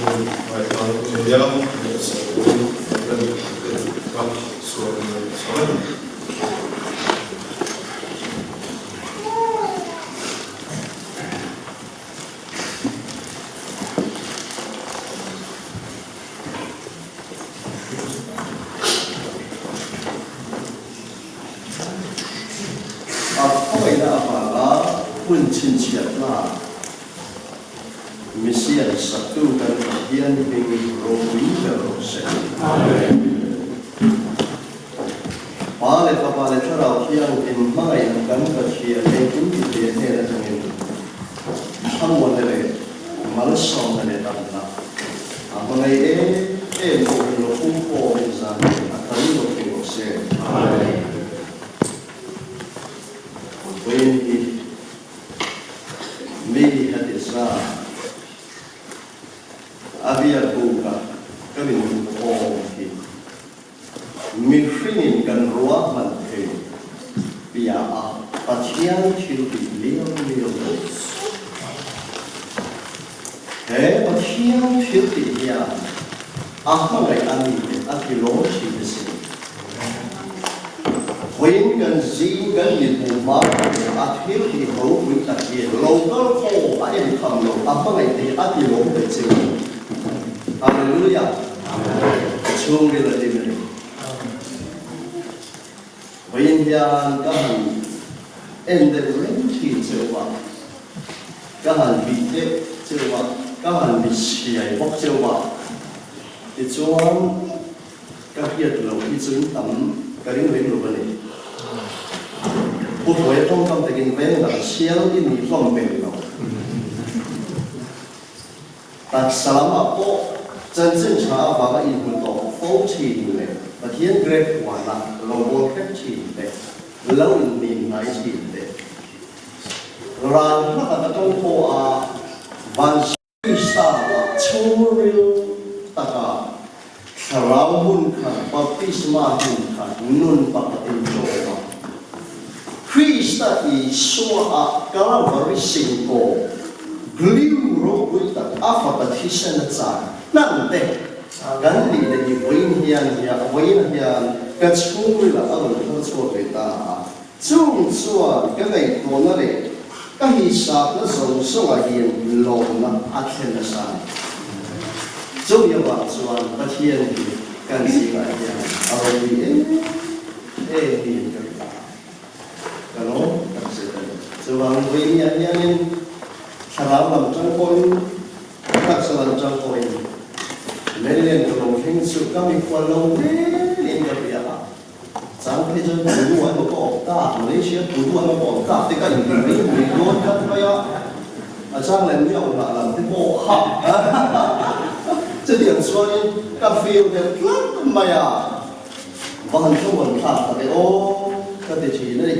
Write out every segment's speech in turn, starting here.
Hun ngaihtuahna hun nei a, ngaihsak turin kan ten ka sual ngaihsak a ni. A khawngaihna avanga hun chhinchhiatna Messiah saktu kan Pathian hming ropui ber rawh se. Pa leh Fapa leh Thlarau Thianghlim hmangaihna kan Pathian engkim tihte hnen atangin thlamuanna leh malsawmna leh damna a hmangaih em em pawh hi lo pumkhawmin zan a tam lo thei rawh se. Vawiin hi Mi heti za a biak buk a ka min hmu khawm hi mihringin kan ruahman thei piah a Pathian thil tih liau liau a ni. He Pathian thil tih hian a hmangaih a mi te a ti lawm thin a sin. Vawiin kan zing kan mithmuh hma pawh a thil tih ropui tak hi lo kal khawm a en kham lo a hmangaih te hi a ti lawm ve cheu a ni. Hallelujah! Chhungril a hlim a ni. Vawiin hian ka han en deuh reng thin cheu a, ka han bih deuh cheu a, ka han bih siai bawk cheu a, tichuan Ka hriat loh hi chu in tam ka ring lem lo a ni. Pu Hruaia tawngkam takin veng dang sial i nih hlawm hmel lo. Taksa lamah pawh chanchin tha avanga inhmu tawh fo thin leh Pathian grep huana lo bawl hrep thin te, lo inhnim hnai thin te, ral hlaka ka tawng pawh a van Krista ah chhungril taka thlarau hmun khat, baptisma hmun khat, nun pakhatin tlawm a. Krista Isua ah Kalvari singkaw gliu ropui tak a fapa thisen a chan hnan te kan nih leh i vawiin hian vawiin hian ka chhungril ah a rawn thar chhuak ve ta a. Chung chuan ka ngaihtuahna leh ka hisapna zawng zawngah hian lawmna a thlen nasa a ni. Chumi avang chuan Pathian hi kan zingah hian a ropui em em niin ka hria a, ka lawm tak zet a ni. Chuvangin vawinia hianin thlarau lam tang pawhin, taksa lam tang pawhin Merian ka lo thleng chu ka mikhual lo hle in ka hria a. Chang phei chuan Pudu an awm awm tak, Malaysia Pudu an awm awm tak te ka inti mai mai dawn tlat mai a, a chang leh miau lah lam te pawh kha chutiang chuanin ka feel deuh tlat mai a, va han thlamuan thlak tak e aw ka ti thin a ni.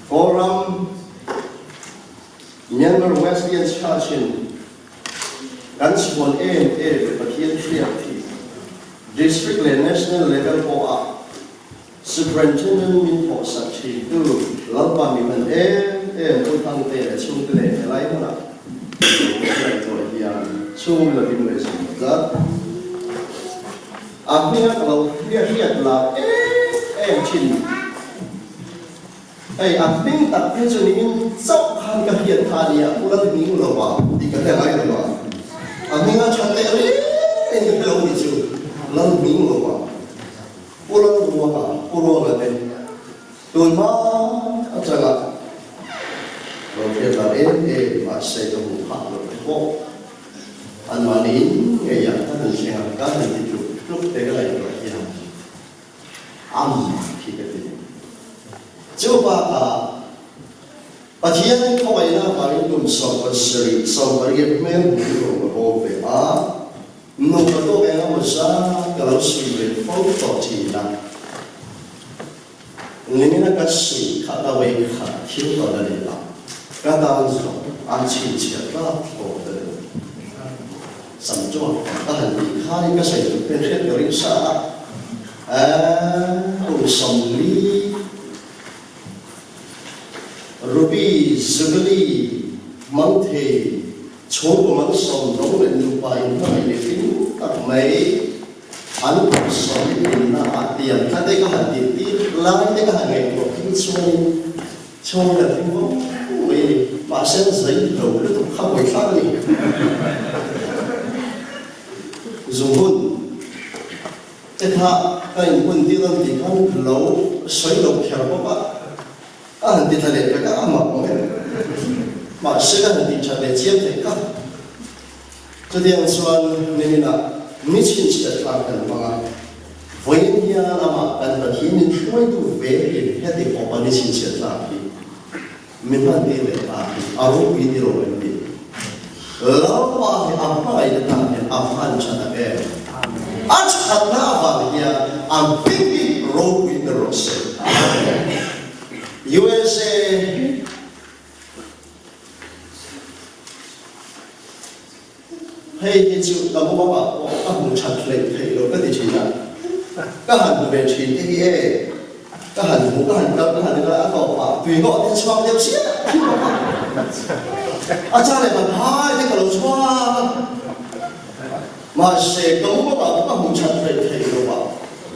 Kawlram Myanmar Wesleyan Church-in Kan chhuan em em le Pathian hriat hi District leh National level pawha Superintendent min thawhsak thintu Lalpa mi hman em em Pu Thangte leh chhungte leh helai hmunah Pathian tuah hian chhung la ding leh zung tlat. A hminga ka lo hriat lar em em thin. Hei a hming tak phei chu nimin chauh khan ka hriat kha a nia, Pu Lalhming lova tih ka hre ngai lo a, a hming a that leh reng reng ka hre lo nih chu, Lalhming lova, Pu Lalruanga, Pu Ruanga te tun hma atanga lo hriat dan em em mahse ka hmuh phah loh te pawh anmahni ngeiah ka han thleng a, ka han ti tluk tluk te ka ngaihtuah hian. Am khi ka ti. Chu bakah Pathian khawngaihna avangin kum 70 18 hmel hmuh hi rawn ka bawm ve a, nupa tawk eng emaw zat ka lo suih ve fo tawh thin a. Nimina ka suih kha ka wei khat thil tawn a ni a, ka tan zawng an chhinchhiah tlak thlawt a ni. Sam chuan ka han tih khanin ka sawi duh pen hriat ka ring sa a, Aaa kum 40 Ruby Jubilee hmang thei Chhungkaw malsawm dawng leh nupa inhmangaih leh hlim tak mai an kawmsawm inna ah tiang kha te ka han tih tir lai te ka han ngaihtuah phei chuanin chhung kan hlim vawng mai a ni. Mahse an zai lo lutuk kha buaithlak a ni. Zunghun te kha ka inhun tir an tih khan lo sawi lo kher bawk a. A han ti tha leh pek a, a mak awm em? Mahse ka han tih that leh chiang thei kha. Chutiang chuan niminah ni chhinchhiat thlak kan hmang a, vawiin hian amah kan Pathianin hruaitu vekin heti khawpa ni chhinchhiat thlak hi min hman tir leh ta hi a ropui ti lo em ni? Lalpa hi a hmangaihna tan hian a hman tha tak em? A thatna avang hian a hming hi ropui ber rawh se. USA Hei hi chu ka mumangah pawh ka hmu that hleih theih lo ka ti thin a, ka han hmu ve thin te hi e, ka han hmu ka han kal ka han kal a tawpah tui ngawh te chhuak deuh chiah thin bawk a, a cha leh ban hai te ka lo chhuak a, mahse ka mumangah pawh ka hmu that hleih theih lo a,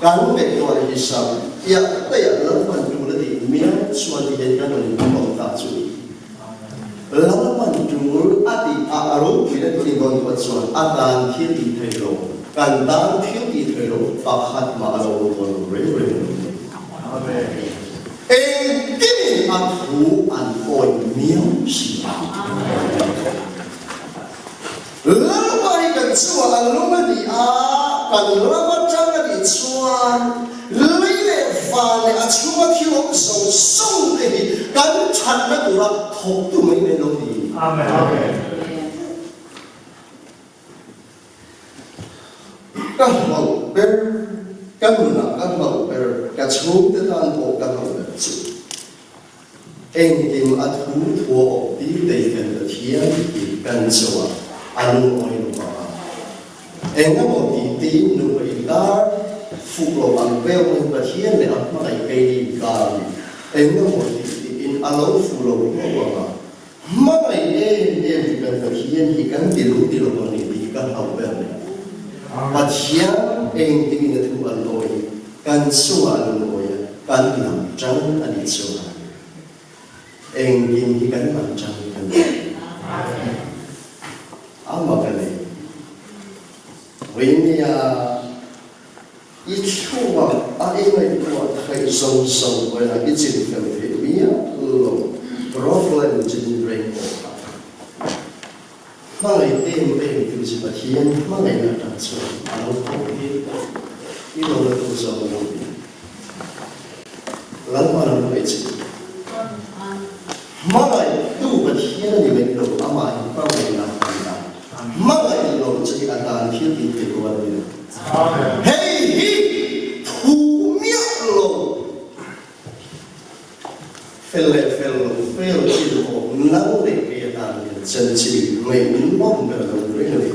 kan ngaihtuah leh hisam piah daih ah Lalpan tul a tih miau chuan ti hian kan rawn inhmu ta chu ni. Lalpan tul a tih a a ropui na tih dawn phawt chuan a tan thil tih thei lo, kan tan thil tih thei lo pakhat mah a lo awm dawn lo reng reng lo ni. Engtin a thu an awih miau si a. Lalpa hi kan chungah a lung a ni a, kan ram atang a nih chuan lei leh van leh a chhunga thil awm zawng zawng te hi kan thatna tura thawktu mai mai lo ni. Ka hlauh ber, ka nunah ka hlauh ber, ka chhungte tan pawh ka hlauh ber chu. Engkim a thu thua awk tir tei kan Pathian tih kan chungah a lungawi lo vang a. Engemaw ti tiin nupa inkar fuk lo ang vel pawhin Pathian leh a hmangaih keini inkar hi engemaw ti tiin a lo fuh lo hlauh vang a. Hmangaih em em hi kan Pathian hi kan ti lung ti lo vang ni tih hi ka hlauh ber mai. Pathian engkim in a thu an awi. Kan chungah a lungawi a, kan lam tang a nih chuan engkim hi kan lam tang a ni. A mak a ni. Vawinia i chungah a ingaihtuah theih zawng zawng pawhin i chin fel theih miah lo problem chin reng pawh kha. Hmangaih em em tu chu Pathian hmangaihna atang chuan a lo thawk tir tawh i lo la tu zawng lo ni. Lalpa lo hmangaih che u. Hmangaih tu Pathian a ni mai lo, amah hi hmangaihna a ni a. Hmangaih lo che hi a tan thil tih theih rual a ni lo. Hei hi thu miah lo. Fel leh fel lo, fel chin pawh nang leh kei atan hian chanchin ngaihnawm ber lo reng a ni.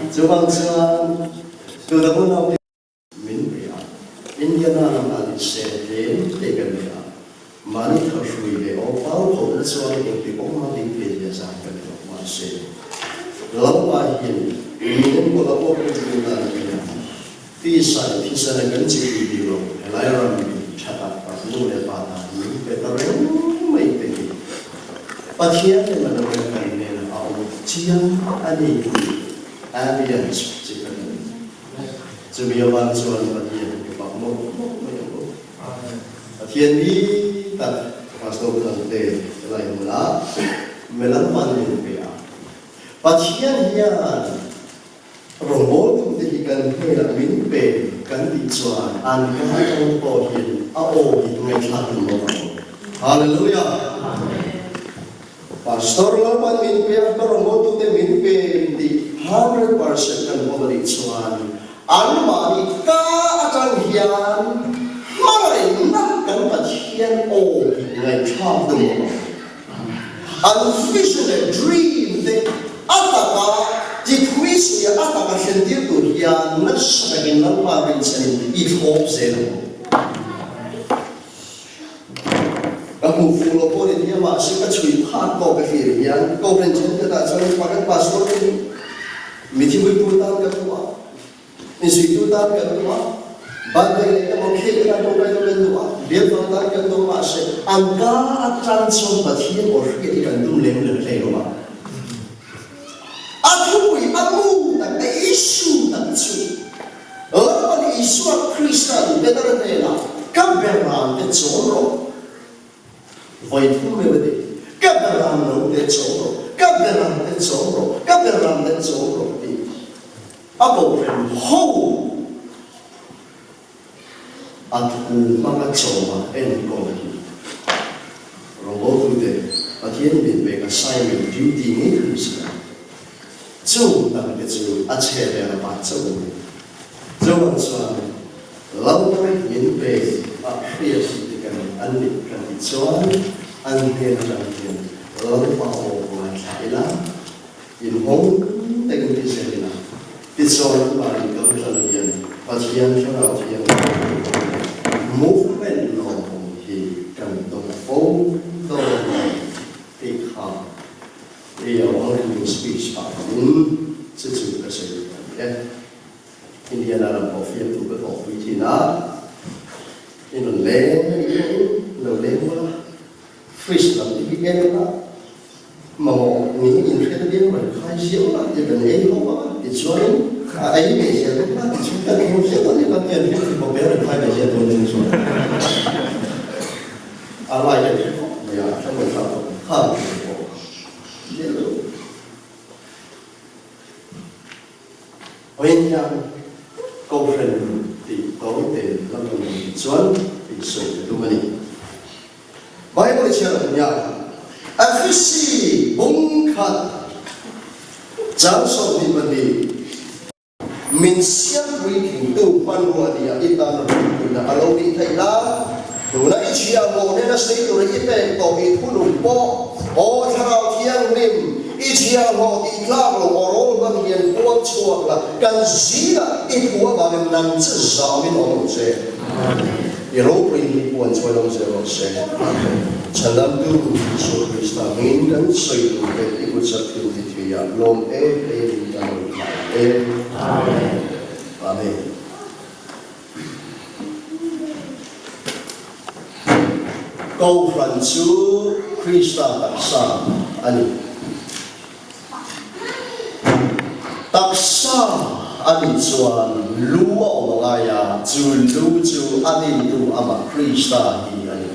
Chuvang chuan tuna unaute min pe a, Indiana lam ah ni se tlem te kan nei a, mahni thahrui leh aw pau phohna chuan engti awm a ding thei zia zan kan ni lo. Mahse, Lalpa hian min enkawl a pawh kan tih dan hian Tisai thisana kan chi pui bik lo, helai ram mi tha tak tak nu leh pa tan min pe ta reng mai te hi Pathian leh Manuel kan hnenah a awm chiang a ni tih evidence chi khat a ni. Chumi avang chuan Pathian hi ka bak mawlh mawlh mai ang u. Pathian mi tak Pastor Thangte helai hmunah Melampan min pe a, Pathian hian Rawngbawltute hi kan hnenah min pe kan tih chuan an ka atang pawh hian a aw hi ngaihthlak duh lo ang. Hallelujah! Pastor Lalpan min pe a, ka rawngbawltute min pe tih 100% kan pawm a nih chuan anmahni ka atang hian hmangaihna kan Pathian aw hi ngaihthlak duh lo ang. An vision leh dream te a taka tiphuisui a taka thlentir tur hian nasa takin Lalpa rinchhanin i thlawp zel ang u. Ka hmuh fuh lo pawh ni thei a, mahse ka chhui phak. a tawk a hlir hian Kohhran thenkhatah chuan pakhat pastor te hi mithipuitu tan kan duh a, inzuitu tan kan duh a, birthday leh emaw cake tan pawh kan duh a, bialfang tan kan duh a mahse an ka atang chuan Pathian aw hriat hi kan tum lem lem hlei lo a. A thupui a mu tak, a issue tak chu Lalpan Isua Krista'n Petera hnenah, Ka beram te chawl rawh. Vawi thum meuh a ti, Ka beram lo te chawl rawh, ka beram te chawl rawh, ka beram te chawl rawh tih a kohhran ho A thu hmanga chawma enkawl hi rawngbawltute Pathian min pek assignment duty ngei kha ni si a. Chung dangte chu a chhe vel a pah chauh a ni. Johan chuan Lalpa min pe a hria si te kan an nih kan tih chuan an hnen atang hian Lalpa aw ngaithla ila Inhawng takin ti zel ila, tichuan an mahni kal tlang hian Pathian Thlarau Thianghlim movement lawmawm hi kan dawng fo dawn a ni tih kha i welcoming speech ah pawhin chu chu ka sawi duh a ni e. Indiana ram pawh fiamthu ka thawhpui thin a, i rawn leng a nih pawhin lo leng ula, Fridge lam te hi en a, mamawh ni in hre ta biang mai khai ziau la ti kan ei ho a, tichuanin a ei ve zel bawk a, tichuan kan hmu zeuh a ni kan hian fridge bawk ber an khai ve zel dawn nen chuan a lai hian hre khawp mai a, a thlamuan thlak khawp khan pawh zel lo. Vawiin hian Kohhran tih tawngte lam ang hi chuan tih sawi ka tum a ni. Bible i chhiar ang hian Efesi bung khat chang 22 Min siam puitlingtu hmanrua nia i tan rinpuina a lo nih theih nan, tuna i chhiahhlawh hnena sei tura i pek tawh i thunung pawh, Aw Thlarau Thianghlim, i chhiahhlawh tih tlak lo aw rawl hman hian puang chhuak la, kan zingah i thu avangin nang chu zamin awm ang che. I ropui hi puan chuai awm zel rawh se. Chhandamtu Isua Krista hmingin kan sawi duh te i kut zat thil ti thei ah lawm em em in kan rawn thlah ang e. Amen. Amen. Kohhran chu Krista taksa a ni. Taksa a nih chuan lu a awm a ngai a, chu lu chu a dintu amah Krista hi a ni.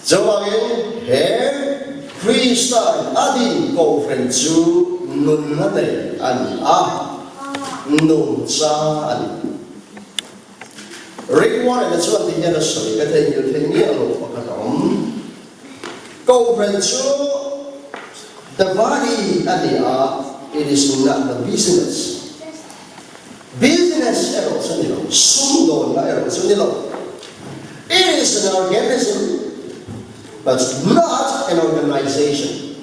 Chuvangin he Krista a din kohhran chu nunna nei a ni a, nungcha a ni. Rick Warren-a chuan ti hian a sawi, Ka theihnghilh thei miah lo pakhat a awm. Kohhran chu the body a ni a, it is not the business. Business erawh chu ni lo, sumdawnna erawh chu ni lo. It is an organism but not an organization.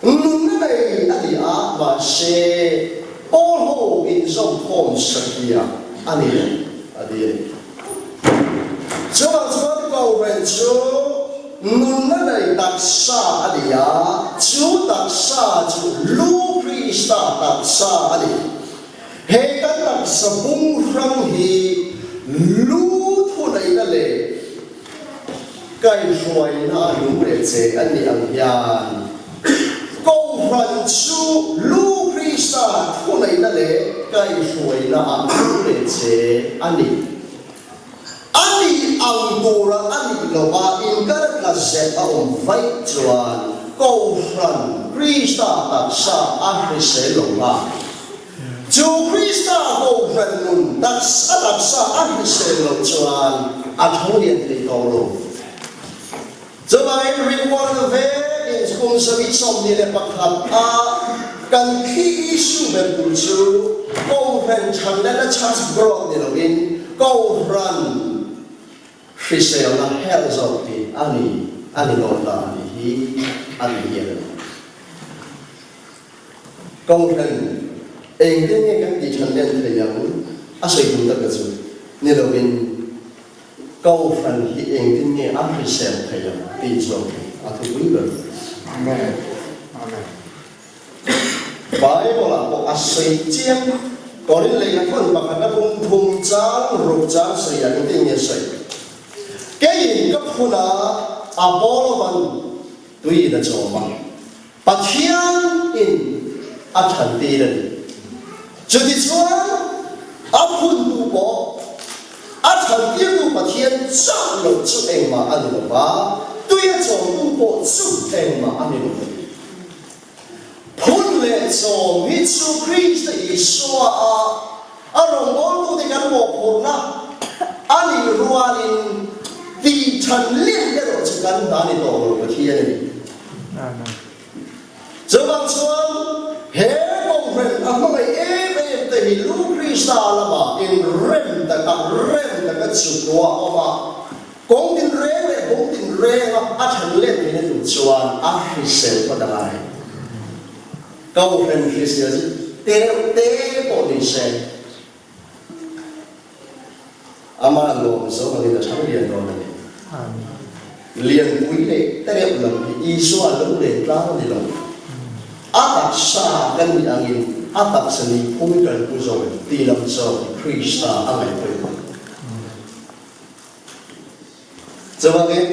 Nunna nei a ni a, mahse pawl ho inzawmkhawm satliah a ni lo, a ti a ni. Chuvang chuan Kohhran chu nunna nei taksa a ni a, chu taksa chu lu Krista taksa a ni. He kan taksa bung hrang hi lu thuneihna leh Kaihruaina a lung leh che a nih ang hian Kohhran chu Lu Krista thuneihna leh kaihruaina a lung leh che a ni. A nih ang tura a nih lova inkar tla zet a awm vaih chuan Kohhran Krista taksa a hrisel lo nghal. Chu Krista Kohhran nun taksa taksa a hrisel loh chuan a tho lian thei tawh lo. Chuvangin rinmualna vekin kum 21 a kan key issue ber tur chu Kohhran thanlena church growth ni loin Kohhran hriselna health zawk hi a ni a ni dawn ta a tih hi a ni hian a ni. Kohhran engtin nge kan tih than len thei ang? A sawi tum tak ka chu ni lovin. Kohhran hi engtin nge a hrisel theih ang tih zawk hi a thupui ber. Amen. Amen. Bible ah pawh a sawi chiang. Korin lehkhathawn pakhatna pum thum chang ruk chang sawi ah engtin nge sawi? Keiin ka phun a, Apollo-van tuiin a chawm a, Pathian in a than tir a ni. Chutichuan a phuntu pawh a than tirtu Pathian chauh loh chu engmah a ni lo va, tui a chawmtu pawh chu engmah a ni lo a ni. Phun leh chawm hi chu Krista Isua a a rawngbawltute kan mawhphurhna a nih rualin tih than lian erawh chu kan hna ni tawh lo Pathian a ni. Chuvang chuan he Kohhran a hmangaih em em te hi Lu Krista lamah inrem taka rem taka chukua a awm a, kawng tinreng leh bung tinrenga a than let theihna tur chuan a hrisel phawt a ngai. Kohhran hrisel chu te reuh te pawh ni se. Amah lawm zawng angin a chhang lian dawn a ni. Lianpui leh te reuh lam hi Isua lo len tlang a ni lo. A taksa kan nih angin a taksa ni phung kan pu zawk tih lam zawk hi Krista a ngaihpawimawh. Chuvangin,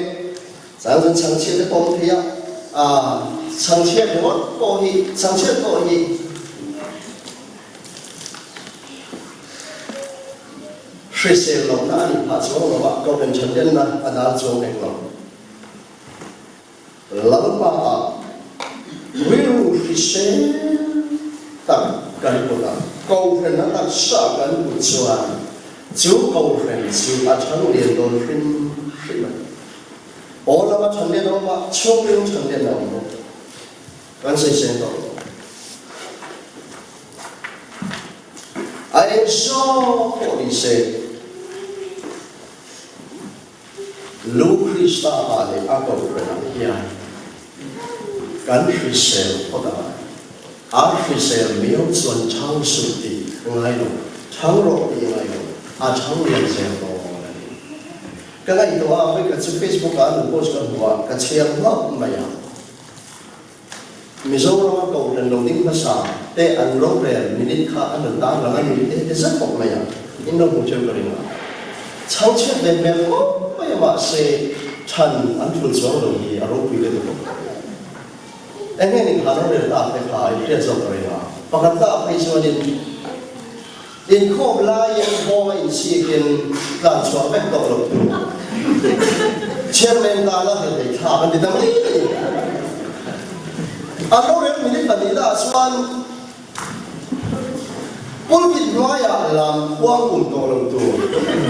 chang chuan chhangchhiat te pawm thei a, chhangchhiat ringawt pawh hi, chhangchhiat pawh hi hrisel lohna a nih phah chuang lo a, Kohhran thadenna a dal chuang hek lo. Lalpa ah rilru hrisel tak kan put a, Kohhran a taksa kan put chuan chu Kohhran chu a chhang lian dawn hrim hrim a ni. Pawl lama chhan lian a awm a, chhungril chhan lian a awm bawk. Kan sawisel tawh lo. A eng zawk pawh ni se. Lu Krista ah leh a Kohhranah hian kan hrisel phawt a, a hrisel miau chuan chhang suh tih ngai lo, chhang rawh tih ngai lo, a chhang lian zel dawn a ni. Ka ngaihtuah a, vawikhat chu Facebook ah an post ka hmu a, ka chhiar hlauh mai a. Mizorama Kohhran lo ding hmasa te an rorel minute kha an rawn tar lang a ni te te zet bawk mai a, in lo hmu theuh ka ring a. Chhangchhiat ve hmel khawp mai a mahse than an thul chuang lo hi a ropui ka ti bawk. Eng nge ni kha rorel tak te kha in hriat zawk ka ring a, pakhat ta phei chuanin inkhawm laiin nghawng a insikin tlan chhuah vek tawh loh tur Chairman tana hlei thlak an ti ta mai a ni. An rorel minute pahnihnaah chuan pulpit hnuaiah lam khuang um tawh loh tur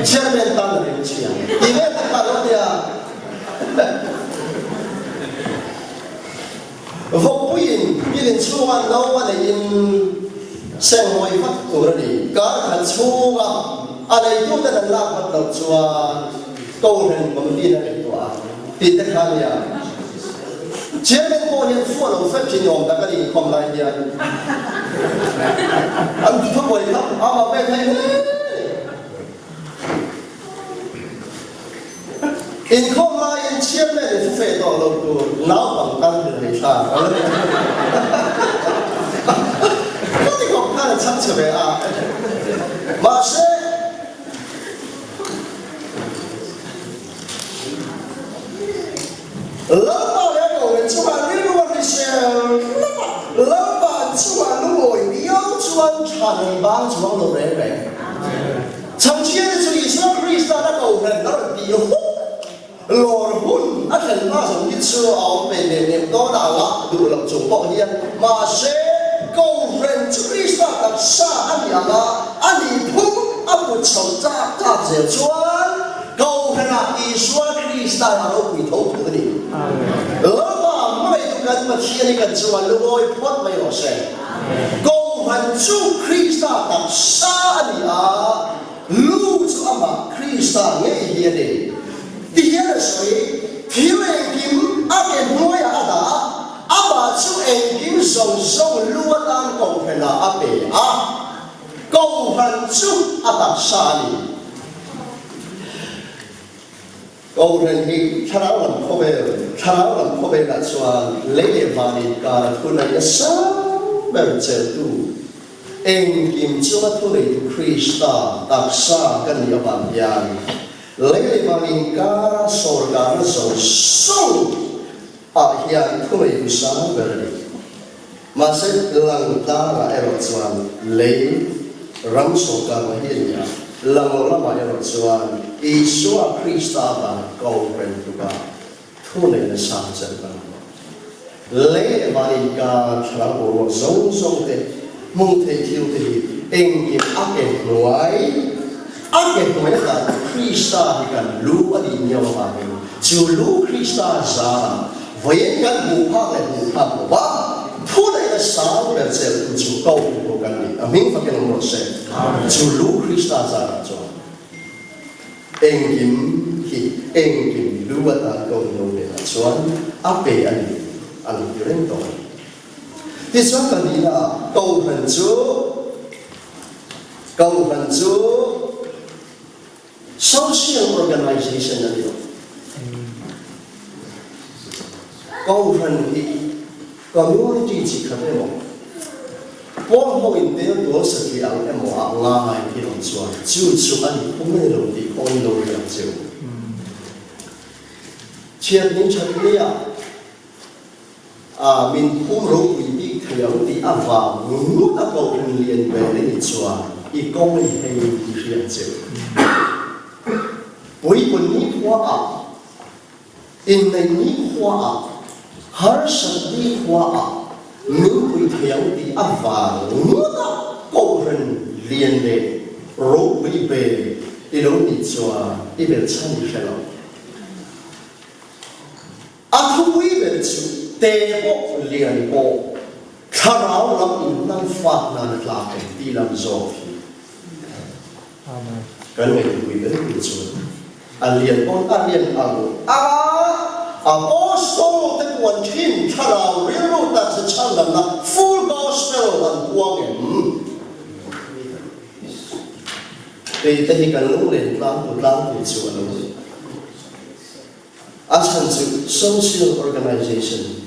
Chairman tan a ring chhia tih vel te kha a lo nia. Vawkpuiin biakinn chhunga no a neihin senghawi vat tur a ni. Kar khat chhunga a neituten an lak vat loh chuan Kohhran committee in a ngaihtuah a tih te kha a nia. Chairman pawh hian fu a lo fek thin awm tak a ni inkhawm lai hian an thubuai kha amah pek thei hle a ni. Inkhawm laiin chairman in fufeh tawh lo tur naupang kal hmel nei thlak a lo ni. Ka ti khawp khan an chhang chhe ve a. Mahse, Lalpa leh a Kohhran chungah rilru a hrisel tlat a, Lalpa an chungah lungawi viau chuan than an bang chuang lo reng reng. Chhangchhiate chu Isua Krista'n a Kohhran a rawn tih huk lawr hun a thlen hma zawng hi chu a awm ve nem nem dawn ang a, duh loh chung pawh hian. Mahse, Kohhran chu Krista taksa a ni ang a, a nih phung a put chho chak chak zel chuan Kohhranah Isua Krista'n a ropui tho thung a ni. Lalpa hmangaihtu kan Pathian hi kan chungah lungawi phawt mai rawh se. Kohhran chu Krista taksa a ni a, lu chu amah Krista ngei hi a ni. Ti hian a sawi, Thil engkim a ke hnuaiah a dah a, amah chu engkim zawng zawng lu atan Kohhranah a pe a, Kohhran chu a taksa a ni. Kohhran hi thlarau lam khawvel, thlarau lam khawvelah chuan lei leh van inkara thuneihna sang ber cheltu, engkim chunga thuneitu Krista taksa ka nih avang hian lei leh van inkara sawrkarna zawng zawng ah hian thuneitu sang ber a ni. Mahse, lang tlangah erawh chuan lei ram sawrkarna hi a ni a, lang lo lamah erawh chuan Isua Krista avanga ko reng tlukah thu neihna sang chelh kan awm a. Lei leh van inkar thlarau boruak zawng zawng te, hmung thei thil te hi engkim a ke hnuai, a ke hnuai atan Krista hi kan lu a nih miau avangin chu lu Krista zarah Vawiin kan hmuh phak leh hmuh phak lo va, thu neihna sang ber cheltu chu ko hmu kan ni. A hming fakin awm rawh se. Chu lu Krista zarah chuan engkim hi engkim lu atan ko hmu lo hnenah chuan a pe a ni a lo ti reng tawh a ni. Tichuan pahnihna Kohhran chu Kohhran chu Social organization a ni lo. Kohhran hi community chi khat emaw, pawl ho in tel tual satliah ang emaw ah ngai hi rawn chuan chu chu a ni phung a ni lo tih pawh in lo ri ang cheu. Chhiat ni that nia a min phum ropui bik thei ang tih avang ngut a kohhran lian ber i nih chuan i kawng i hei i hriat cheu. Puipun nikhua ah, inneih nikhua ah, harsat nikhua ah min pui thei ang tih avang ngut a kohhran lian leh ropui ber i lo nih chuan i belchhan i hre lo. A thupui ber chu te pawh lian pawh thlarau lam in hnam fak nan a tlak em tih lam zawk hi kan ngaihtuahpui ber tur chu a lian pawn a lian ang a, Apostol te puan thin thlarau rilru taksa chhandamna full gospel an puang em? Kei te hi kan lunglen tlangtu tlangpui chu a lo ni. A chhan chu social organization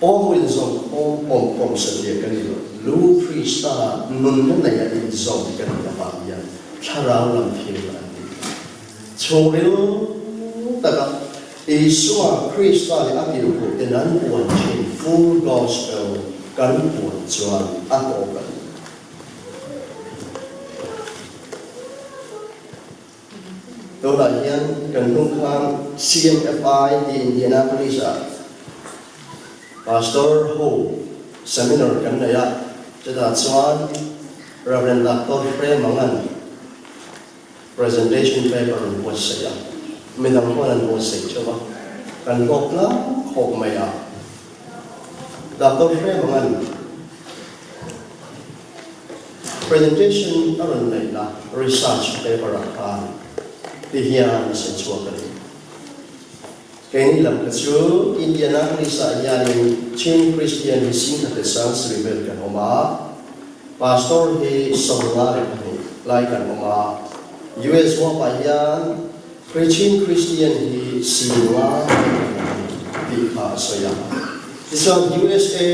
pawng inzawm khawm awm pawm satliah kan ni lo. Lu Krista nunna neia inzawm kan ni avang hian thlarau lam thil an ni. Chhungril taka Isua Krista leh a tirhkohten an puan thin full gospel kan puan chuan a tawp a ni. Tunah hian kan hnung khan CMFI ti Indianapolis ah Pastor ho seminar kan nei a, chutah chuan Rev. Doctor Hre Mangan presentation paper an buatsaih a, midang huan an buatsaih theuh a, kan hlawk tlang khawp mai a. Doctor Hre Mangan Presentation a rawn neih na research paper ah khan ti hian a sawi chhuak a ni. Keini lam kha chu Indianapolis ah hianin Chin Christian hi singkhat leh sangsarih vel kan awm a, Pastor hi 52 lai kan awm a, US huap ah hian Chin Christian hi 50 vel kan awm a ni tih kha a sawi a. Tichuan USA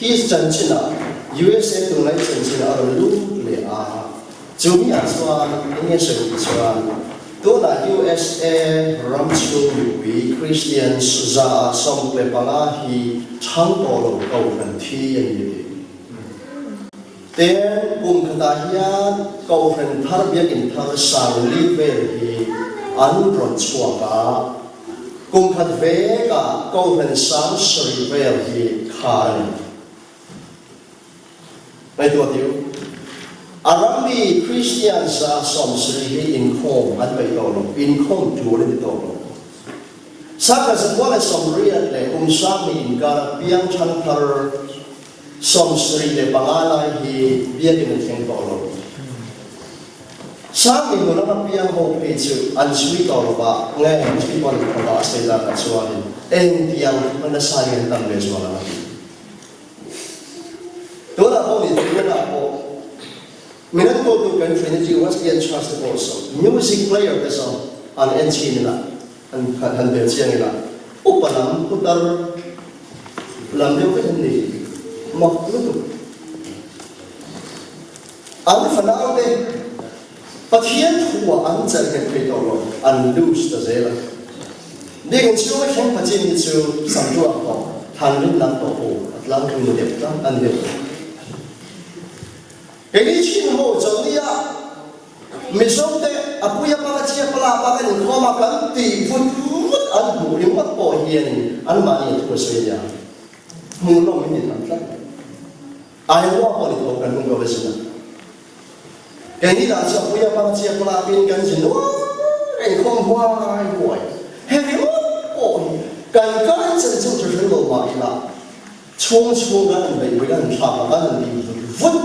hi chanchin ah USA tunlai chanchin a rawn lut leh a, chu mi ah chuan eng nge sawi tih chuan tunah USA ram chhung mipui Christians 115 hi chhang tawh lo kohhran thi a ni tih. Ten kum khatah hian kohhran thar biakinn thar 4000 vel hi an rawn chhuak a, Kum khat vekah Kohhran 70 vel hi khar a ni. Ngaihtuah tih u. A rammi Kristian 70 hi inkhawm an peih tawh lo, inkhawm tur a ni tawh lo. 1980 leh kum 2000 inkara piang thangthar 75 lai hi biakin an thleng tawh lo. Sang mi hnu lama piang ho phei chu an chhui tawh lo va, nge an chhui pawh ni tawh lo a sawi dan ah chuanin engtiang hman nasa hi an tam ve zual ang a ti. Tunah pawh ni tunah pawh min an kawltu kan Trinity Wesleyan Church te pawh saw music player te saw an en chhin ila. Han han bel chiang ila, upa lam putar lam deuh vek an ni. Mak lutuk. An fanaute Pathian thuah an chelh nghet thei tawh lo, an loose ta zel a. Biakinn chhunga thleng pha chin hi chu samtuak tawh, than rin lam tawh hu a tlangpui ni deuh tlang an deuh. Keini chin ho chawlhnia Mizote a puia panga chia pala pa kan inkhawm a kan tih vut vut an hmuh ringawt pawh hianin anmahni a thu a sawi nia. Hmuhnawm in ti tham tlat mai. Airuah pawh ni tho kan hung lo a zin a. Keini lah chu a puia panga chia pala pin kan zin nual reng khawm huai huai. He ringawt pawh hi kan kai chanchin chu hre lo mah ila Chhung chhung kan han beihpui kan han thlak a, kan han tih vut vut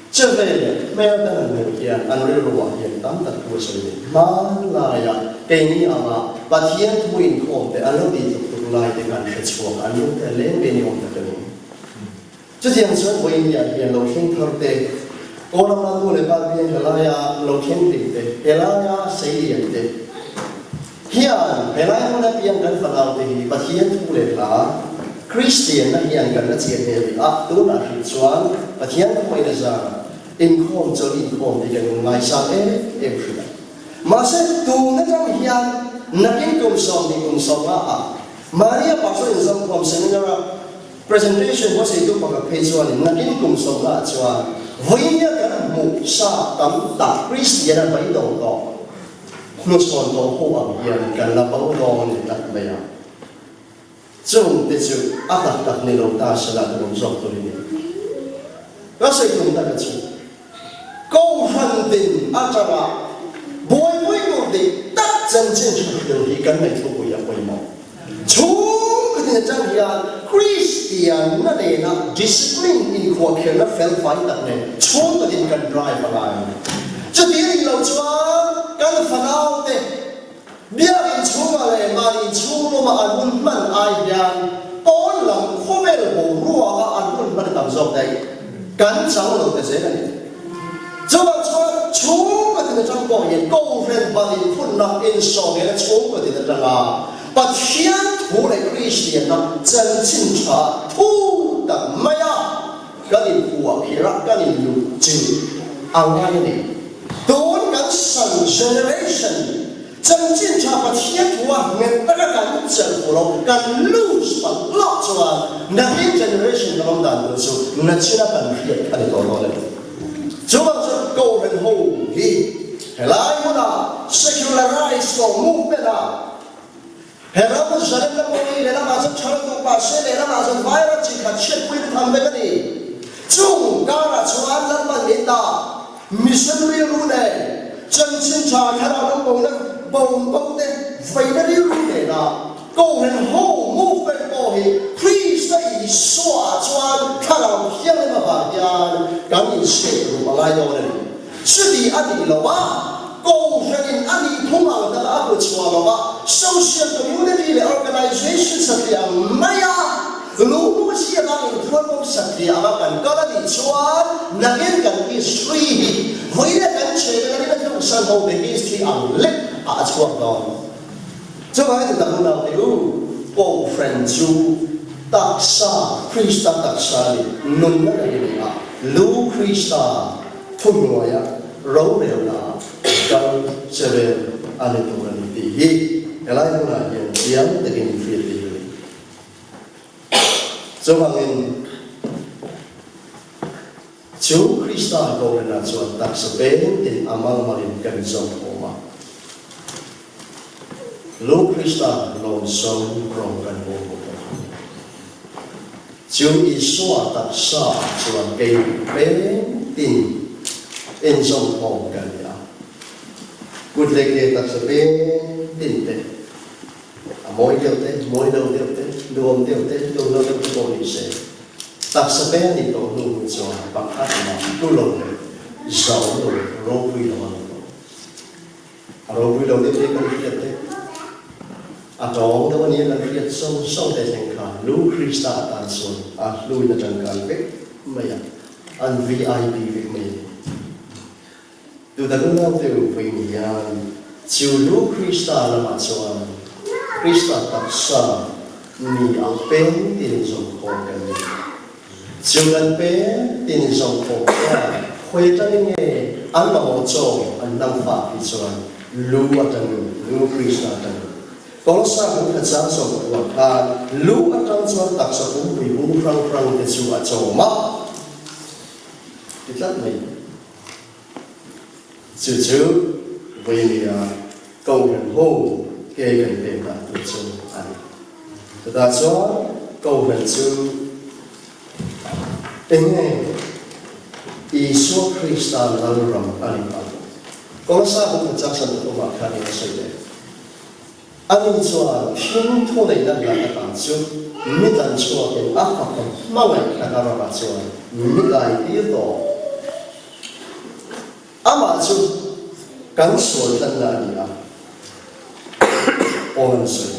che vel leh hmel kan han hmuh hian an rilruah hian tam tak thu a sawi ni. Hmanlaiah keini anga Pathian thu inkhawm te an lo tih tluk tluk lai te khan hre chhuak an lung te leng ve ni awm tak a ni. Chutiang chuan vawiinniah hian lo thleng thar te, Kawlama nu leh pa biang helaia lo thleng hlim te, helaia seilian te hian helai hmun apiang kan fanau te hi Pathian thu leh hla Kristianna hian kan la chian hmel rih a, tunah hrih chuan Pathian khuaina zan inkhawm chawlh inkhawm hi kan ngaisang em em hrih a. Mahse tun atang hian nakin kum 20 kum 15 ah Maria Pastor inzawmkhawm seminar a Presentation hmaseitu pakhat phei chuanin nakin kum sawmnaah chuan vawinia kan hmuh sa tam tak Kristiana beidawng tawh hnuchhawn tawh ho ang hian kan la bo dawn ni tlat mai a. Chungte chu a tak tak ni lo ta sela duhawm zawk tur i ni. Ka sawi tum taka chu Kohhran din atanga buaipui tur dik tak chanchin tha hril hi kan ngaihthupui a pawimawh. Chhungkaw din atang hian Kristianna nena discipline inkhuahkhirhna felfai tak nen chhungkaw din kan drive a ngai. Chuti a nih loh chuan kan fanaute Biakinn chhungah leh mahni inchhung lawma an hun hman ai hian pawn lam khawvel boruaka an hun hman a tam zawk daih. Kan chang lo ta zel a ni. Chuvang chuan chhungkaw tin atang pawh hian Kohhran ban inphunna insawhngel a chhungkaw tin atanga Pathian thu leh Kristianna chanchin tha thu tak maia kan inphuah khir a, kan inluh chilh a ngai a ni. Tun kan san generation chanchin tha Pathian thua nghet taka kan chelh fuh lo, kan lose palh hlauh chuan nakin generation kan awm dan tur chu nachina kan hriat a ni tawh dawn a ni. Chuvang chuan Kohhran ho hi helai hmuna secularize tawh movement ah He ram zalenna pawh hi lehlamah chuan tha lutuk mahse lehlamah chuan virus chi khat chhiatpui na tham vek a ni. Chung karah chuan Lalpan min dah mission rilru nen chanchin tha thlarau lam bona bo bo te veina rilru nena Kohhran ho movement pawh hi Krista Isua ah chuan thlarau thianghlim avang hian kan inchhiat ruh a ngai dawn a ni. Chuti a nih lo a, Kohhranin a nih phung ang taka a bu chhuah lo a, social community leh organization satliah ang maia luhnu ziaka inthuanawm satliah anga kan kal a nih chuan nakin kan history hi vawi leh kan chhehna kan ina tluksan ho te history ang lek ah a chhuak dawn. Chuvangin tu tak unau te u, Kohhran chu taksa, Krista taksa ni, nunna nei a ni a, lu Krista thuhnuaia rorelna kal che vel a ni tur a ni tih hi helai hmunah hian chiang takin hriat tir a ni. Chuvangin chu Krista Kohhranah chuan taksa peng tin a mal malin kan zawm khawm a, Lu Krista lawmsawm rawng kan bawm bawk a. Chu Isua taksa ah chuan kei peng tin inzawm khawm kan ni a. Kut leh ke taksa peng tin te, a mawi deuh te, mawi lo deuh te, nuam deuh te, nuam lo deuh te pawh ni se, taksa peng nih tawh hnu hun chuan pakhat mah hlu lo leh zau lo leh ropui lo a ni tawh. A ropui lo deuh te kan hriat te, a tawng deuh ania kan hriat sawng sawng te thleng kha Lu Krista atan chuan a hluin a tangkai vek mai a, an VIP vek mai a ni. Tuta nunau te u vawiin hian chu Lu Krista lamah chuan. Krista taksa ni ah peng tin zawm khawm kan ni. Chu kan peng tin zawm khawm chuan khawi atangin nge an mamawh chaw an nang fah hi chuan lu atangin, lu Krista atangin. Kolosa kan kha chang zawm ruah khan lu atang chuan taksa pumpui bung hrang hrang te chu a chawm a ti tlat mai. Chu chu Vainia Kohhran ho ke kan pek dan tur chu a ni. Chutah chuan Kohhran chu enge Isua Krista Lalram a ni ang? Kolosa bung khat chang san pathumah khan in a sawi leh. Ani chuan thil thuneihna hna ka tan chu mi tlan chhuakin a fapa hmangaih taka ramah chuan mi kai tir tawh. Amah chu kan sual tlanna a ni a, Paul-a'n sawi.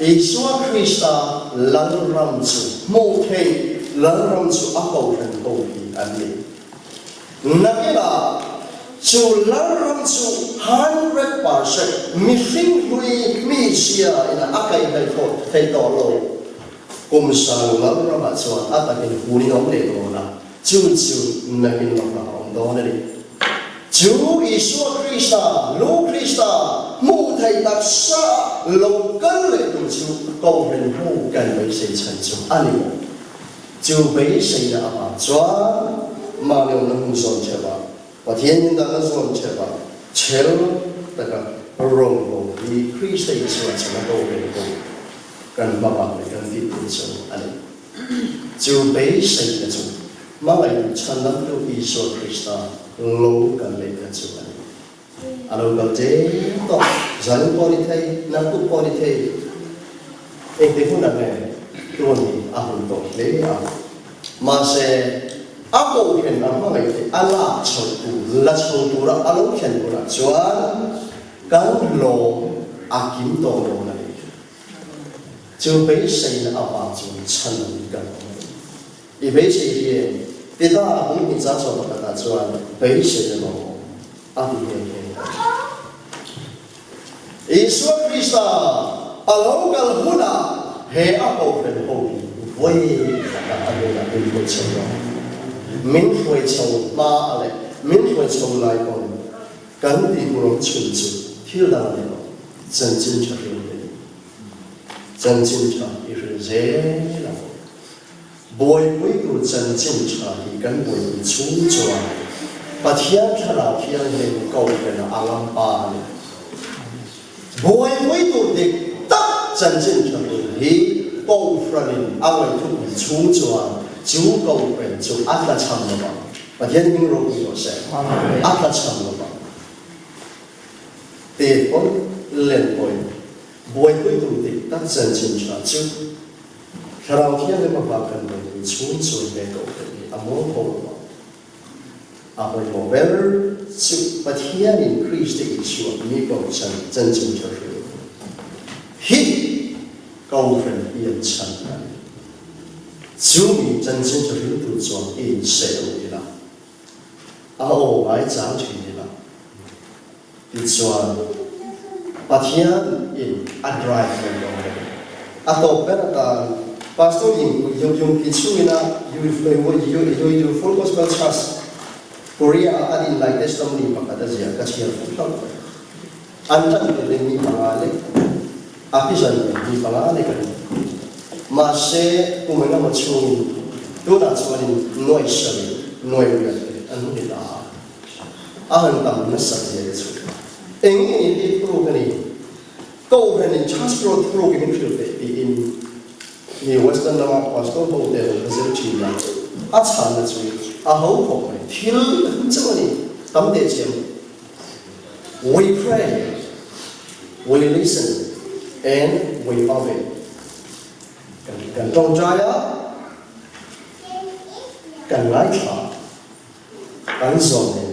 Isua Krista Lalram chu hmuh theih Lalram chu a kohhran ho hi an ni. Nakinah chu Lalram chu 100% mihring hlui mi sia ina a kaihhnaih thawh theih tawh lo. Kum sang Lalramah chuan a takin hunin a awm leh dawn a, chu chu nakin lawkah a awm dawn a ni. Chu Isua Krista, Lu Krista, hmuh theih taksa a lo kal leh tur chu Kohhran hmu kan beisei chhan chu a ni maw? Chu beiseina avang chuan mahni awmna hmun zawn theuh a, Pathian in dahna zawn theuh a, chhel taka rawngbâwl hi Krista Isua chhan a ko reng bawk kan hmabak leh kan tih tur chu a ni. Chu beiseina chu hmangaihtu chhan lamtu Isua Krista lo kal leh kha chu a ni. A lo kal tep tawh, zan pawh ni thei, naktuk pawh ni thei, engtik hunah nge tun hi a hun tawh hle a. Mahse, a kohhran a hmangaih theih a lak chho tur, la chho tura a lo thlen hunah chuan kan lawm a kim tawh dawn a ni. Chu beiseina avang chuan chhan kan awm a ni. I beisei hian Pita a hming hnih chang sawm pakhatah chuan beisei emaw a ti nghe nghe a ni. Isua Krista a lo kal hunah he a kohhran ho hi vawi khatah a nunah min hruai chho dawn. Min hruai chho hma leh min hruai chho lai pawn kan tihur awm chhun chu thil dang a ni lo, chanchin tha hrilh a ni. Chanchin tha i hrilh zel ang. Buaipui tur chanchin tha hi kan buaipui chhung chuan Pathian Thlarau Thianghlim Kohhran a ngam pa a ni. Buaipui tur dik tak chanchin tha tur hi Kohhranin a ngaihthupui chhung chuan chu Kohhran chu a tlachham lo vang. Pathian hming ropui rawh se. A tlachham lo vang. Te pawn len pawhin buaipui tur dik tak chanchin tha chu Thlarau Thianghlim avang kan buaipui chhung chuan he kohhran hi a mawl ho lo a. A pawimawh ber chu Pathianin Krista Isua mi kohhran chanchin tha hrilh hi kohhran hian chhan a ni. Chu mi chanchin tha hriltu chuan i inseh ruh ila, a aw ngaichang thin ila, Tichuan, Pathian in a drive mai dawn a ni. A tawp ber atan Pastor in Yung Ki chungin a Yoido Full Gospel Church, Korea a an inlai testimony pakhat a ziah ka chhiar fuh hlauh mai. An tan tir in mi panga lek a pi zan nen mi panga lek a ni. Mahse, kum engemaw chungin tunah chuanin nuai sarih, nuai riat te an ni ta a. A han tam nasat zia te chu eng nge ni tih thuruk a ni. Kohhran in Church Growth thuruk in min hrilh teh tiin mi Western lama pastor ho te lo kha zir thin a, a chhanna chu a ho khawp mai. Thil chauh a ni, tam teh chiam. We pray, we listen and we obey. Kan tawngtai a, kan ngaithla. Kan zawm in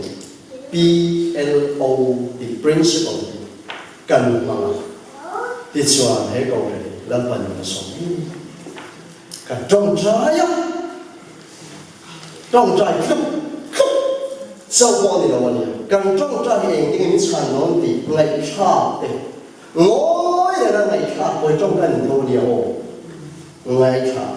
PLO tih principle hi kan hmang a, tichuan he kohhran hi Lalpan in a sawm em? Kan tawngtai a, tawngtai tluk tluk chauh pawh a ni lo a nia, kan tawngtai hi engtin nge min chhan dawn tih ngaihthlak te ngawi reng. nena ngaihthlak pawi tawngka ni tho nia aw. Ngaithla.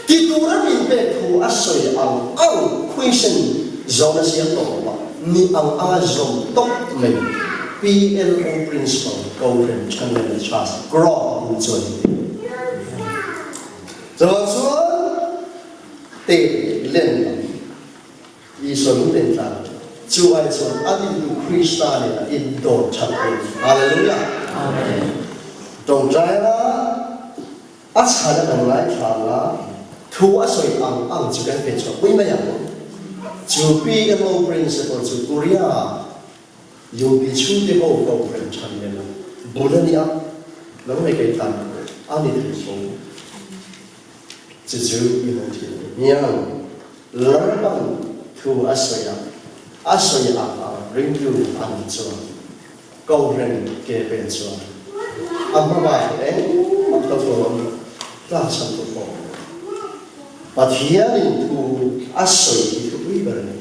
Ti tura min pek thu a sawi ang ang question zawhna siam tawh lo a, ni ang anga zawm tawp mai PLO Principal Kohhran Channel Charles Groth bul chuan a ti. Chuvang chuan te len lam Isua lung len tlan chu ai chuan a dintu Krista nen a indawr that thei. Hallelujah! Amen. Tawngtai a a chhan a kan ngaithla ang a, thu a sawi ang ang chu kan pe chhuah pui mai ang. Chu PMO Principal chu Korea UP chhungte ho kohhran than nen a bul a nia, lo nei kei tan a ni thei fo. Chu chu i hmu thin hian Lalpan thu a sawi a, a sawi ang ang ringtu an nih chuan Kohhran ke pen chuan a hmabak hi engmah lo tur awm tlakchhan tur pawh awm lo. Pathianin thu a sawi hi thupui ber a ni.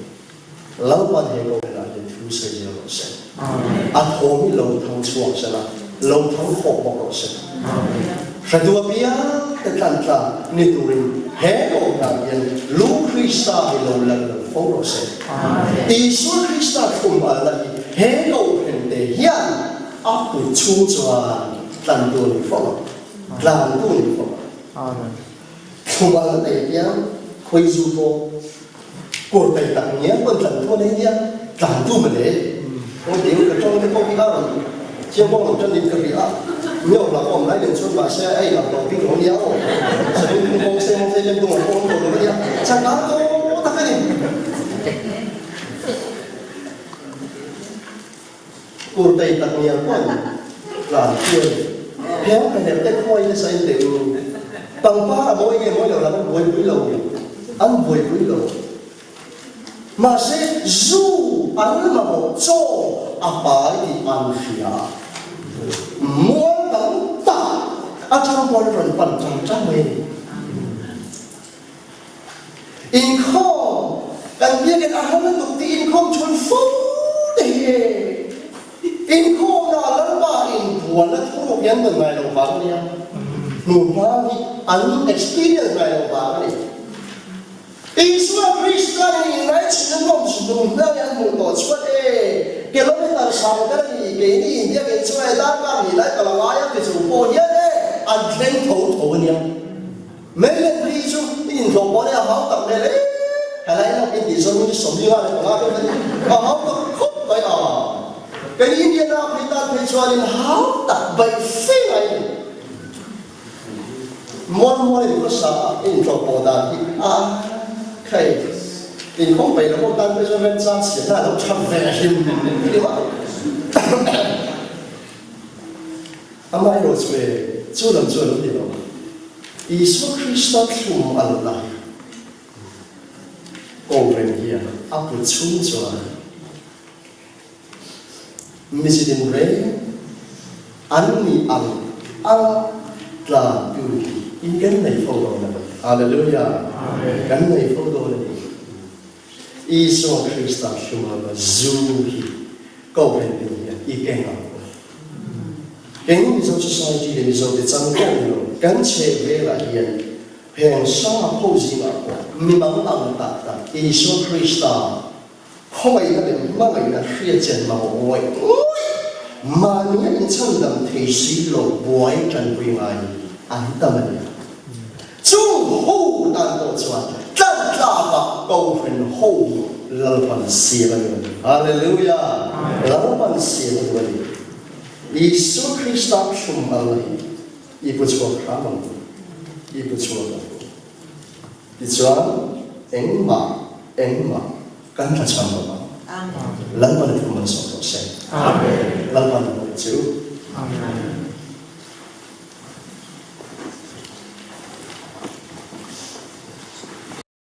Lalpan he Kohhranah hian thu sawi zel rawh se. A thawm hi lo thang chhuak se la, lo thang khawk bawk rawh se. Hretu apiang te tlan tla ni turin he Kohhranah hian Lu Krista hi lo lal lo fo rawh se. Isua Krista thlum alna hi he Kohhran te hian a put chhung chuan tlan tu ni fo ang, tlan tu ni fo ang. Thlum alna nei apiang khawizu pawh Kawr tai tak ngial pawn tlan thu a nei nia, tlan tu mawle. Aw ding ka tawng te pawh hi a rawn chiang bawk lo tan in ka hria a, mi awm lah ka awm lai nen chuan mahse a inang tawh bik lo nia aw. Sarin phung kawng se hawng se lem tung ang pawh awm tawh lo ania, chhan ang tawh tak a ni. Kawr tai tak ngial pawn tlan thu a nei. Heng ka hnek te khuai nasa in teh u. Pangpar a mawi nge mawi lo lam an buaipui lo. An buaipui lo. Mahse zu an mamawh chaw a pai tih an hria. Mual tam tak atang pawn rawn pan tang tang mai a ni. Inkhawm, kan biakin a hla lutuk tih inkhawm chhun fo te hi e. Inkhawmna ah Lalpa inbualna thuruk hi an rawn ngai lo vang a nia. Hnuhma hi an experience ngai lo vang a ni. Isua Krista nen inngaihchhin an awm chu hnuhma hi an hmuh tawh chuan e, kilometer sang ber a ni, keini inbiakin chuan e darkar hnih lai kal a ngai a ti chung pawh hian e an thleng tho tho a nia. Meilen ri chu i inhlawh pawh nia hau tak hmel e, helai lawk in tih zawng in 55 vel a ni, a hau tak khawp mai a, kei Indiana phei tan phei chuan in hau tak baih fe mai a ni. Mual mual in khawsa a i inhlawh pawh dan hi a khai inkhawm peih lo ho tan phei chuan remchang siamna a lo tha ve hlim hlim a. Amaherawhchu e, chu lam chu a lo ni lo. Isua Krista thlum a lo la hi Kohhran hian a put chhung chuan mizitin reng an nih ang anga tlantu hi in kan nei fo dawn a ni. Hallelujah! Kan nei fo dawn a ni. Isua Krista thlum a la zu hi Kohhran tin hian i keng ang u. Keng Mizo Society leh Mizo te chang pawh ni lo, kan chheh velah hian heng sap ho zingah pawh mi mang ang tak tak Isua Krista khawngaihna leh hmangaihna hriatchen mamawh ngawih ngawih mahnia inchhandam thei si lo buai tanpui ngai an tam a nia. Chung ho tan pawh chuan tlan tlakah Kohhran ho hi Lalpan siam a duh a ni. Hallelujah! Lalpan siam a duh a ni. Isua Krista thlum al hi i pu chhuak hram ang u. I pu chhuak ang u. Tichuan engmah engmah kan tla chham lo ang. Lalpan a thu malsawm rawh se. Lalpan a hmuh chu. Amen.